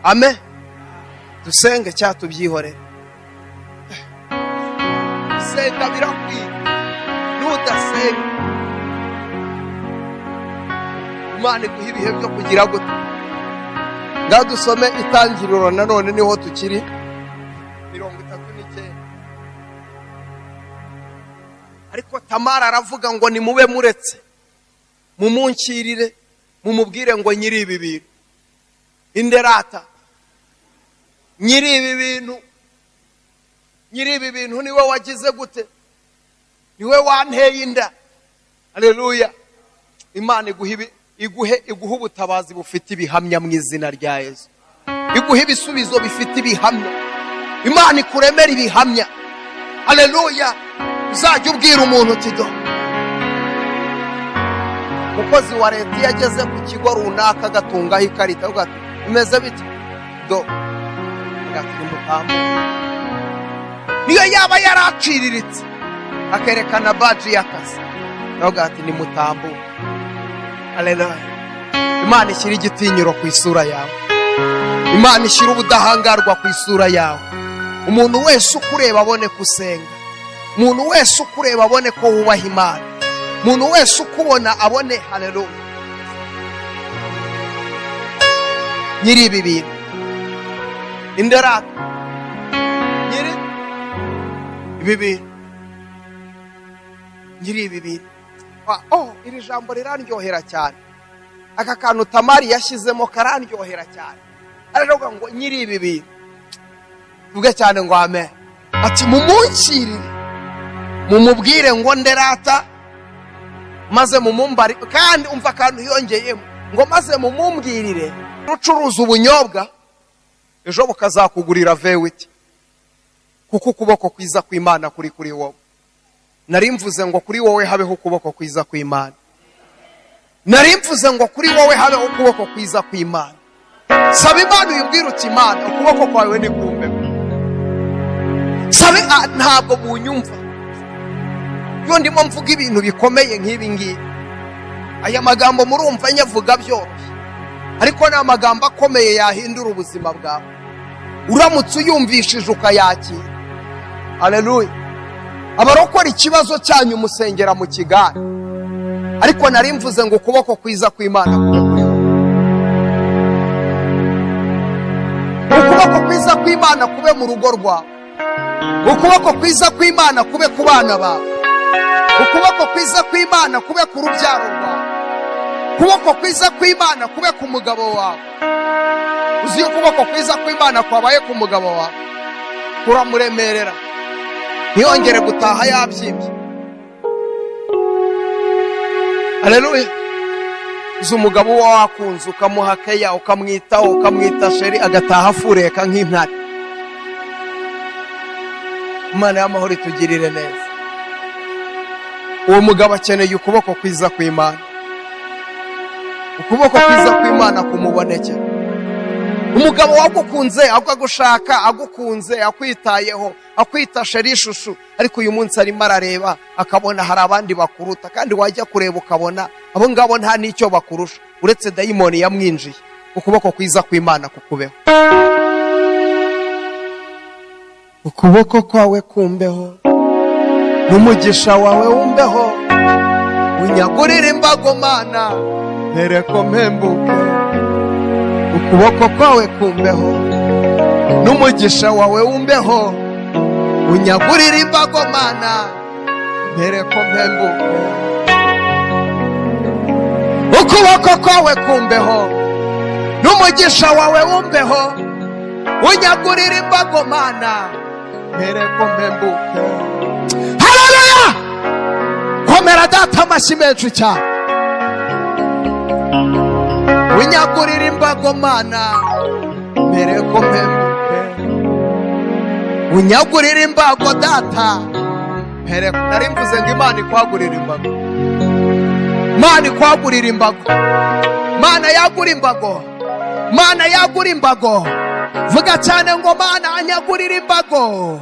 Amen. Dusenge cyangwa tubyihorere? Senga birakwiye. Nudasenga, Imana iguha ibihe byo kugira gute? Ngaho dusome Itangiriro nanone, niho tukiri, 39. Ariko Tamara aravuga ngo: "Nimube muretse, mumunkirire, mumubwire ngo nyiri ibi bintu inderata, nyiri ibi bintu, nyiri ibi bintu niwe wagize gute? Niwe wanteye inda." Aleluya! Imana iguhe ubutabazi bufite ibihamya mu izina rya Yesu. Iguhe ibisubizo bifite ibihamya. Imana ikuremera ibihamya. Aleluya! Uzajya ubwira umuntu uti: "Do umukozi wa leta iyo ageze ku kigo runaka agatungaho ikarita, avuga ati: 'Bimeze bite?' Do ati: 'Nimutambuke.' Niyo yaba yaraciriritse, akerekana badge y'akazi, avuga ati: 'Nimutambuke.' Aleluya! Imana ishyira igitinyiro ku isura yawe. Imana ishyira ubudahangarwa ku isura yawe. Umuntu wese ukureba abone ko usenga. Umuntu wese ukureba abone ko wubaha Imana. Umuntu wese ukubona abone. Haleluya! Nyiri ibi bintu inderata, nyiri ibi bintu, nyiri ibi bintu. Oh, iri jambo rirandyohera cyane. Aka kantu Tamari yashyizemo karandyohera cyane. Aravuga ngo: "Nyiri ibi bintu." Tuvuge cyane ngo amen. Ati: "Mumunkirire, mumubwire ngo nderata, maze mumumbari." Kandi umva akantu yongeyemo ngo: "Maze mumumbwirire." Ucuruza ubunyobwa, ejo bukazakugurira V8, kuko ukuboko kwiza kw'Imana kuri kuri wowe. Nari mvuze ngo kuri wowe habeho ukuboko kwiza kw'Imana. Nari mvuze ngo kuri wowe habeho ukuboko kwiza kw'Imana. Saba Imana, uyibwire uti: "Imana, ukuboko kwawe ni kumbeho." Sabe ntabwo munyumva iyo ndimo mvuga ibintu bikomeye nk'ibi ngibi. Aya magambo murumva nyavuga byoroshye, ariko ni amagambo akomeye yahindura ubuzima bwawe uramutse uyumvishije ukayakira. Aleluya! Abarokora, ikibazo cyanyu musengera mu kigare. Ariko nari mvuze ngo ukuboko kwiza kw'Imana kube kuri wowe. Ukuboko kwiza kw'Imana kube mu rugo rwawe. Ukuboko kwiza kw'Imana kube ku bana bawe. Ukuboko kwiza kw'Imana kube ku rubyaro rwawe. Ukuboko kwiza kw'Imana kube ku mugabo wawe. Uzi iyo ukuboko kwiza kw'Imana kwabaye ku mugabo wawe, kuramuremerera, ntiyongere gutaha yabyimbye. Aleluya! Uzi umugabo uba wakunze, ukamuha keya, ukamwitaho, ukamwita chéri, agataha afureka nk'intare? Imana y'amahoro itugirire neza. Uwo mugabo akeneye ukuboko kwiza kw'Imana. Ukuboko kwiza kw'Imana kumubonekera. Umugabo wagukunze, agushaka, agukunze, akwitayeho, akwita chéri, chouchou, ariko uyu munsi arimo arareba akabona hari abandi bakuruta, kandi wajya kureba ukabona abo ngabo nta n'icyo bakurusha uretse dayimoni yamwinjiye. Ukuboko kwiza kw'Imana kukubeho. Ukuboko kwawe kumbeho, n'umugisha wawe wumbeho, unyagurire imbago Mana, mpereko mpembuke. Ukuboko kwawe kumbeho, n'umugisha wawe wumbeho, unyagurire imbago Mana, mpereko mpembuke. Ukuboko kwawe kumbeho, n'umugisha wawe wumbeho, unyagurire imbago Mana, mpereko mpembuke. Haleluya! Komera Data amashyi menshi cyane. Unyagurire imbago Mana, mpereko mpembuke. Unyagurire imbago Data, mpereko. Nari mvuze ngo Imana ikwagurire imbago. Imana ikwagurira imbago. Mana yagura imbago. Mana yagura imbago. Vuga cyane ngo: "Mana, anyagurira imbago."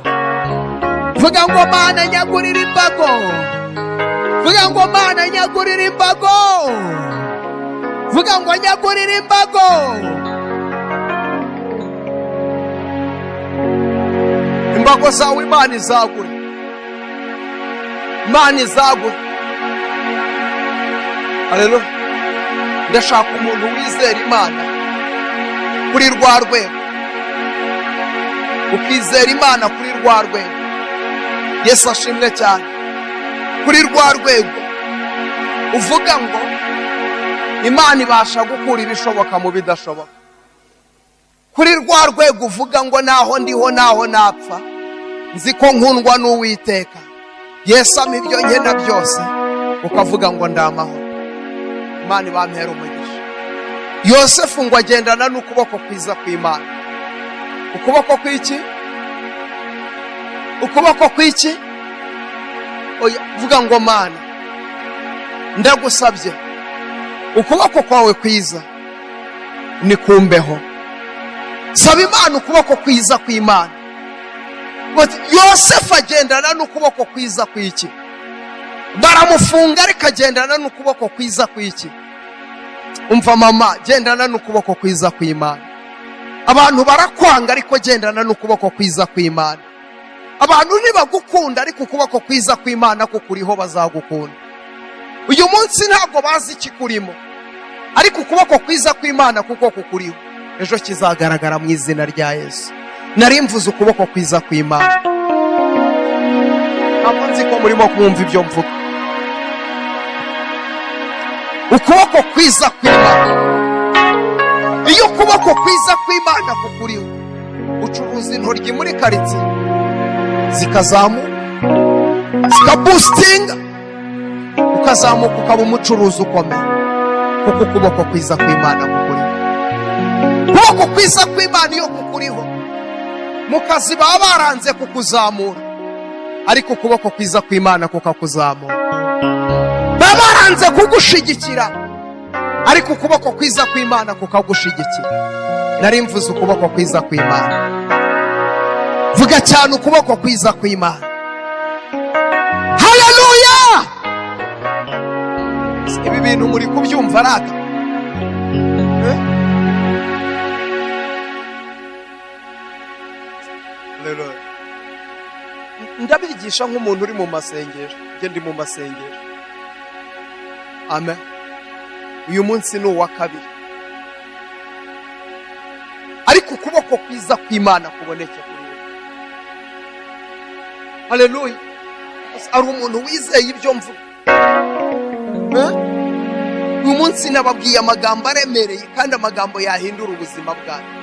Vuga ngo: "Mana, anyagurira imbago." Vuga ngo: "Mana, anyagurira imbago." Vuga ngo: "Anyagurira imbago." Imbago zawe Imana izagure, Imana izagure. Haleluya. Ndashaka umuntu wizera Imana kuri rwa rwego, ukizera Imana kuri rwa rwego. Yesu ashimwe cyane. Kuri rwa rwego uvuga ngo Imana ibasha gukura ibishoboka mu bidashoboka. Kuri rwa rwego uvuga ngo naho ndiho naho napfa nzi ko nkundwa n'Uwiteka, Yesu ampa ibyo nkena byose, ukavuga ngo ndamahoro. Imana ibampera umugisha. Yosefu ngo agendana n'ukuboko kwiza kw'Imana. Ukuboko kw'iki? Ukuboko kw'iki? Oya, vuga ngo Mana ndagusabye ukuboko kwawe kwiza nikumbeho. Saba Imana ukuboko kwiza kw'Imana. Yosefu agendana n'ukuboko kwiza kw'iki? Baramufunga ariko agendana n'ukuboko kwiza kw'iki? Umva mama, gendana n'ukuboko kwiza kw'Imana. Abantu barakwanga ariko gendana n'ukuboko kwiza kw'Imana. Abantu ntibagukunda ariko ukuboko kwiza kw'Imana kukuriho bazagukunda. Uyu munsi ntabwo bazi ikikurimo, ariko ukuboko kwiza kw'Imana kuko kukuriho ejo kizagaragara mu izina rya Yesu. Nari mvuze ukuboko kwiza kw'Imana. Ntabwo nzi ko murimo kumva ibyo mvuga. Ukuboko kwiza kw'Imana. Iyo ukuboko kwiza kw'Imana kukuriho, ucuruza intoryi muri karitsiye zikazamuka, zikabusitinga, ukazamuka ukaba umucuruzi ukomeye, kuko ukuboko kwiza kw'Imana kukuriho. Ukuboko kwiza kw'Imana iyo kukuriho, mu kazi baba baranze kukuzamura, ariko ukuboko kwiza kw'Imana kukakuzamura. Baba baranze kugushigikira, ariko ukuboko kwiza kw'Imana kukagushigikira. Nari mvuze ukuboko kwiza kw'Imana. Vuga cyane ukuboko kwiza kw'Imana. Haleluya! Ibi bintu muri kubyumva rata? Ndabigisha nk'umuntu uri mu masengesho. Njye ndi mu masengesho. Amen. Uyu munsi ni uwa kabiri, ariko ukuboko kwiza kw'Imana kuboneke kuri we. Haleluya. Ari umuntu wizeye ibyo mvuga. Uyu munsi nababwiye amagambo aremereye kandi amagambo yahindura ubuzima bwanyu.